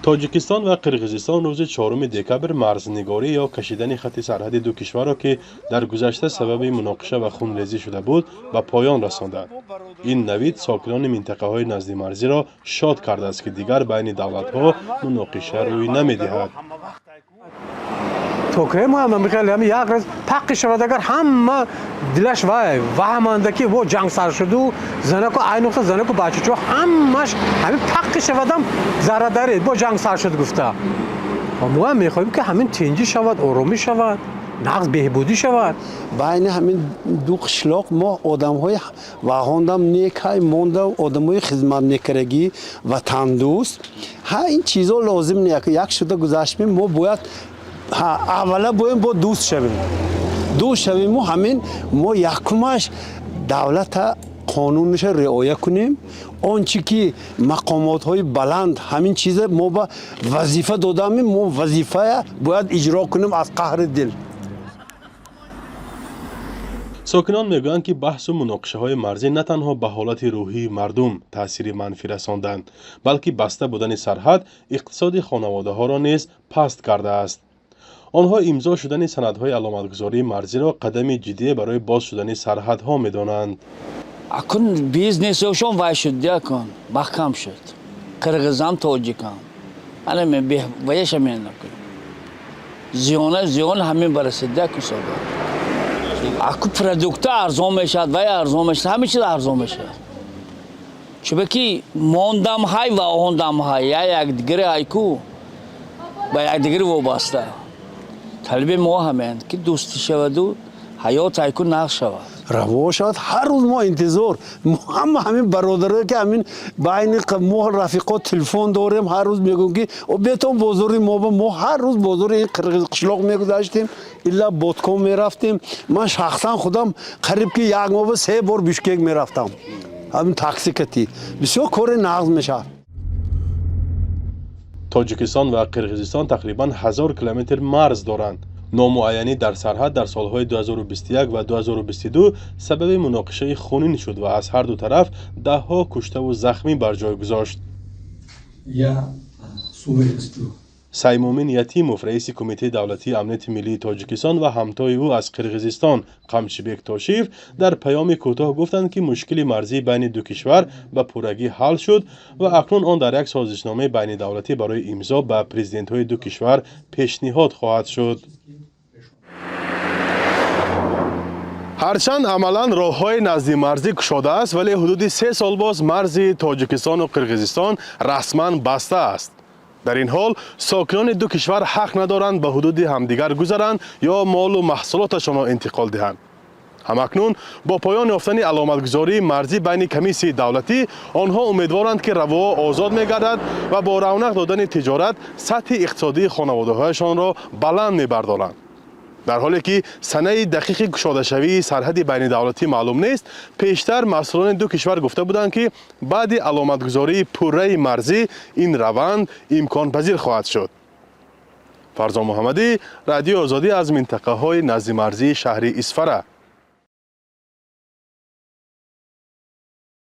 Тоҷикистон ва Қирғизистон рӯзи 4 декабр марзнигорӣ ё кашидани хати сарҳади ду кишварро, ки дар гузашта сабаби муноқиша ва хунрезӣ шуда буд, ба поён расонданд. Ин навид сокинони минтақаҳои наздимарзиро шод кардааст, ки дигар байни давлатҳо муноқиша рӯй намедиҳад. То ки мо хеле ҳами як рӯз паққи шавад, агар ҳама дилаш вай ваҳманда, ки во ҷанг сар шуду занаку, айнуқса занаку бачачо, ҳамаш ҳамин паққи шавадам зарадаред, бо ҷанг сар шуд гуфта. Мо ҳам мехоҳем, ки ҳамин тинҷӣ шавад, оромӣ шавад, нағз беҳбудӣ шавад. Байни ҳамин ду қишлоқ мо одамҳои ваҳондам некай монда, одамҳои хизмат мекардагӣ, ватандӯст. Ҳа, ин чизо лозим не. Як шуда гузаштем, мо бояд аввала боем бо дӯст шавем, дӯст шавему ҳамин мо якумаш давлата қонунаша риоя кунем. Он чи ки мақомотҳои баланд ҳамин чиза мо ба вазифа додамем, мо вазифая бояд иҷро кунем аз қаҳри дил. Сокинон мегӯянд, ки баҳсу муноқишаҳои марзӣ на танҳо ба ҳолати рӯҳии мардум таъсири манфӣ расонданд, балки баста будани сарҳад иқтисоди хонаводаҳоро низ паст кардааст. Онҳо имзо шудани санадҳои аломатгузории марзиро қадами ҷиддие барои боз шудани сарҳадҳо медонанд. Акун бизнесошон вай шуд, дякун маҳкам шуд, қирғизам, тоҷикам, ана ваяша менакун, зиёна зиён ҳамин барасид, дякун соба. Аку продукта арзон мешавад, вай арзон мешавад, ҳама чиз арзон мешавад, чунки мондам ҳай ва ондам ҳай я якдигари ҳайку ба якдигари вобаста. Талаби мо ҳамин, ки дӯстӣ шаваду ҳаёт ҳайку нағз шавад. Раво шавад. Ҳар рӯз мо интизор, мо ҳама ҳамин бародарое, ки ҳамин байни мо рафиқо телефон дорем, ҳар рӯз мегӯем, ки бетон бозори мо. Мо ҳар рӯз бозори ин қишлоқ мегузаштем, илла Боткон мерафтем. Ман шахсан худам қариб ки як моҳ се бор Бишкек мерафтам, ҳамин такси кати. Бисёр кори нағз мешавад. Тоҷикистон ва Қирғизистон тақрибан 1000 километр марз доранд. Номуайянӣ дар сарҳад дар солҳои 2021 ва 2022 сабаби муноқишаи хунин шуд ва аз ҳар ду тараф даҳҳо куштаву захмӣ бар ҷой гузошт. Я с уверенностью Саймумин Ятимов, раиси Кумитаи давлатии амнияти миллии Тоҷикистон, ва ҳамтои ӯ аз Қирғизистон Қамчибек Тошиев дар паёми кӯтоҳ гуфтанд, ки мушкили марзии байни ду кишвар ба пуррагӣ ҳал шуд ва акнун он дар як созишномаи байнидавлатӣ барои имзо ба президентҳои ду кишвар пешниҳод хоҳад шуд. Ҳарчанд амалан роҳҳои наздимарзӣ кушодааст, вале ҳудуди 3 сол боз марзи Тоҷикистону Қирғизистон расман баста аст. Дар ин ҳол сокинони ду кишвар ҳақ надоранд ба ҳудуди ҳамдигар гузаранд ё молу маҳсулоташонро интиқол диҳанд. Ҳамакнун бо поён ёфтани аломатгузории марзӣ байни комиссияи давлатӣ онҳо умедворанд, ки равоҳо озод мегардад ва бо равнақ додани тиҷорат сатҳи иқтисодии хонаводаҳояшонро баланд мебардоранд. Дар ҳоле ки санаи дақиқи кушодашавии сарҳади байнидавлатӣ маълум нест, пештар масъулони ду кишвар гуфта буданд, ки баъди аломатгузории пурраи марзӣ ин раванд имконпазир хоҳад шуд. Фарзон Муҳаммадӣ, Радиои Озодӣ, аз минтақаҳои наздимарзии шаҳри Исфара.